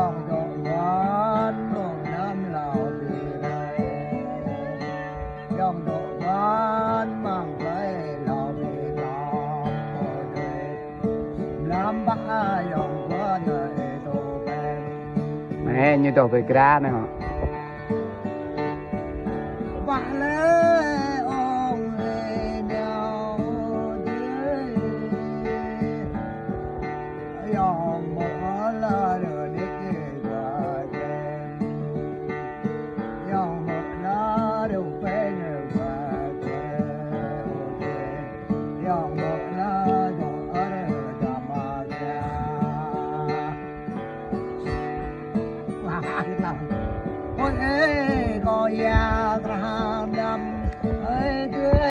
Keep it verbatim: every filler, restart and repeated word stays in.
Yŏng dŏ wan mơ̆ng năm lao bi rai. Yŏng dŏ wan mơ̆ng plei lao bi rai. Năm bah yŏng wan ơi tô pen. Mẹ ñu dŏ bi gra nè hŏ. Bah lĕ ong lĕ nao dih. Yŏng mơ̆ la rơ nit ba ken. Yŏng mơ̆ la rơ pe nơ ba ken. Yŏng mơ̆ la dŏ ơ rơ da ma ken. Ôi ê, kâo ya trah